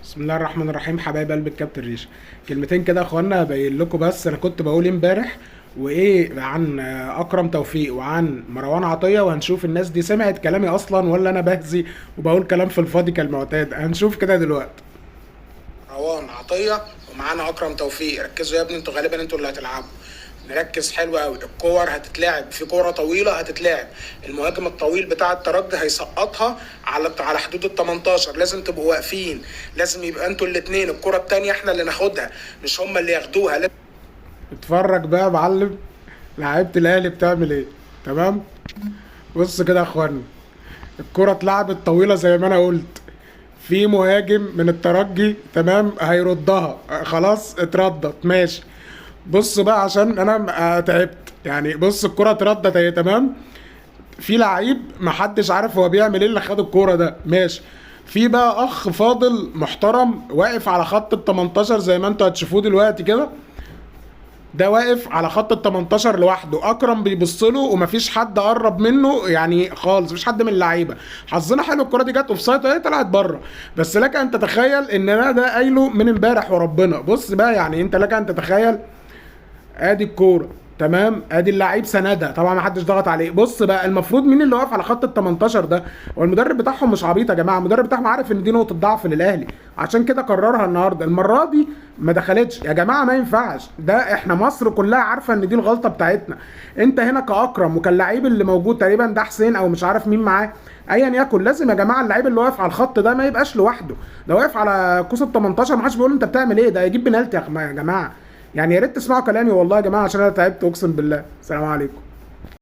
بسم الله الرحمن الرحيم. حبايب قلب الكابتن ريشه، كلمتين كده يا اخوانا ابين لكم. بس انا كنت بقول امبارح وايه عن اكرم توفيق وعن مروان عطيه، وهنشوف الناس دي سمعت كلامي اصلا ولا انا بهزي وبقول كلام في الفاضي كالمعتاد. هنشوف كده دلوقتي. مروان عطية ومعانا اكرم توفيق، ركزوا يا ابني، انتوا غالبا انتوا اللي هتلعبوا. نركز حلو قوي. الكور هتتلعب، في كورة طويلة هتتلعب، المهاجم الطويل بتاع الترجي هيسقطها على حدود ال 18. لازم تبقوا واقفين، لازم يبقى انتوا الاثنين. الكورة الثانية احنا اللي ناخدها، مش هم اللي ياخدوها. اتفرج بقى يا معلم، لعيبة الاهلي بتعمل ايه. تمام، بص كده يا اخوانا، الكرة اتلعبت طويلة زي ما انا قلت، في مهاجم من الترجي تمام هيردها، خلاص اتردت ماشي. بص بقى عشان انا تعبت يعني، بص الكرة اتردت اهي تمام. في لعيب محدش عارف هو بيعمل ايه اللي خد الكورة ده ماشي. في بقى اخ فاضل محترم واقف على خط ال 18 زي ما انتوا هتشوفوه دلوقتي كده، ده واقف على خط ال 18 لوحده. اكرم بيبص له ومفيش حد قرب منه يعني خالص، مفيش حد من اللعيبة. حظنا حلو الكره دي جت offside وهي طلعت بره. بس لك ان تتخيل ان انا ده قايله من امبارح وربنا. بص بقى يعني انت لك ان تتخيل، ادي الكورة تمام، ادي اللعيب سندها طبعا ما حدش ضغط عليه. بص بقى المفروض مين اللي واقف على خط ال 18 ده؟ هو المدرب بتاعهم مش عبيط يا جماعة، المدرب بتاعهم عارف ان دي نقطة ضعف للاهلي، عشان كده قررها النهارده. المرة دي ما دخلتش يا جماعة، ما ينفعش ده، احنا مصر كلها عارفه ان دي الغلطة بتاعتنا. انت هنا كاكرم وكاللعيب اللي موجود تقريبا ده حسين او مش عارف مين معاه، ايا يكن، لازم يا جماعة اللعيب اللي واقف على الخط ده ما يبقاش لوحده، ده واقف على قوس ال 18 ما حدش بيقول انت بتعمل ايه، ده هيجيب بنالتي يا جماعة. يعني يا ريت تسمعوا كلامي والله يا جماعة عشان انا تعبت اقسم بالله. السلام عليكم.